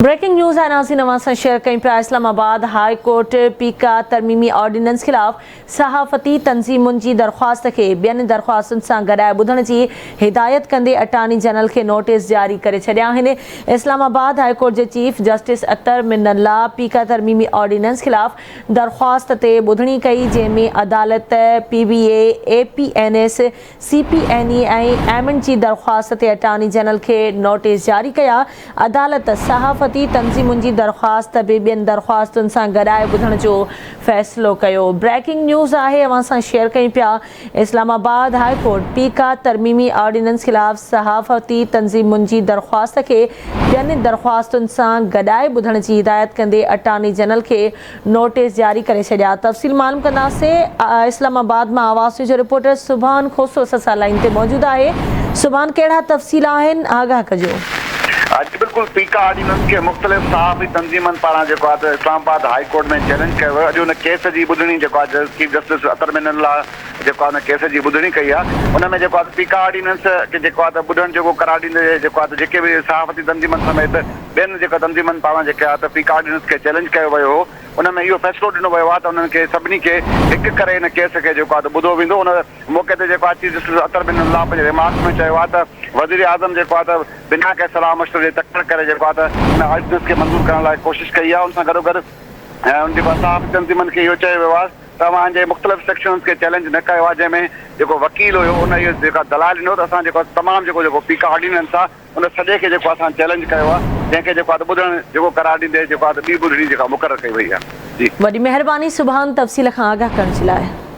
Breaking news آهي ناظرين اوهان سان شيئر ڪيون پيا اسلام آباد هاء ڪورٽ پيڪا ترميمي آرڊيننس خلاف صحافتي تنظيمن جي درخواست کي ٻين درخواستن سان گڏائي ٻڌڻ جي هدايت ڪندي اٽارني جنرل کي نوٽيس جاري ڪري ڇڏيا آهن اسلام آباد هاء ڪورٽ جي chief justice Athar Minallah PECA ترميمي آرڊيننس خلاف درخواست تي ٻڌڻي ڪئي جنهن ۾ عدالت P B A, A P N S, C P N E ۽ amend جي درخواست تي اٽارني جنرل کي نوٽيس جاري ڪيا، عدالت صحافتي تنظيمن جي درخواست به ٻين درخواستن سان گڏائي ٻڌڻ جو فيصلو ڪيو. بريڪنگ نيوز آهي اوهان سان شيئر ڪيون پيا اسلام آباد هاء ڪورٽ پيڪا ترميمي آرڊيننس خلاف صحافتي تنظيمن جي درخواست کي ٻين درخواستن سان گڏائي ٻڌڻ جي هدايت ڪندي اٽارني جنرل کي نوٽيس جاري ڪري ڇڏيا. تفصيل معلوم ڪنداسين. اسلام آباد مان آواز نيوز جو رپورٽر سبحان کوسو اسان سان لائين تي موجود آهي. سبحان ڪهڙا تفصيل آهن آگاهه ڪجو. جي بلڪل پيڪا آرڊيننس کي مختلف صحافي تنظيمن پاران جيڪو آهي ته اسلام آباد هائي ڪورٽ ۾ چئلينج ڪيو ويو اڄ ان ڪيس جي ٻڌڻي جيڪو آهي چيف جسٽس اطهر من الله جيڪو آهي ان ڪيس جي ٻڌڻي ڪئي آهي ان ۾ جيڪو آهي پيڪا آرڊيننس کي جيڪو آهي ته ٻڌڻ جوڳو قرار ڏيندي جيڪو آهي ته جيڪي به صحافتي تنظيمن سميت ٻين جيڪا تنظيمن پاران جيڪي آهي ته پيڪا آرڊيننس کي چئلينج ڪيو ويو هو ان ۾ اهو فيصلو ڏنو ويو آهي ته انهن کي سڀني کي هڪ ڪري ان ڪيس کي جيڪو آهي ته ٻڌو ويندو ان موقعي تي جيڪو آهي چيف جسٽس اطهر بن الله پنهنجي ريمارڪس ۾ چيو آهي ته وزيراعظم جيڪو آهي ته بنا ڪنهن صلاح مشوري جي تڪڙ ڪري جيڪو آهي ته ان آرڊيننس کي منظور ڪرڻ لاء ڪوشش ڪئي آهي ان سان گڏوگڏ ان جيڪو آهي صحافي تنظيمن کي اهو چيو ويو آهي ته اوهان جي مختلف سيڪشنز کي چئلينج نه ڪيو آهي جنهن ۾ جيڪو وڪيل هيو ان اهو جيڪا دلائل ڏنو ته اسان جيڪو تمام جيڪو جيڪو پيڪا آرڊيننس آهي ان سڄي کي جيڪو اسان چئلينج ڪيو آهي جنهن کي جيڪو آهي ته ٻڌڻ جيڪو قرار ڏيندي جيڪو آهي ته ٻي ٻڌڻي جيڪا مقرر ڪئي وئي آهي جي. وڏي مهرباني سبحان تفصيل کان آگاهه ڪرڻ جي لاء.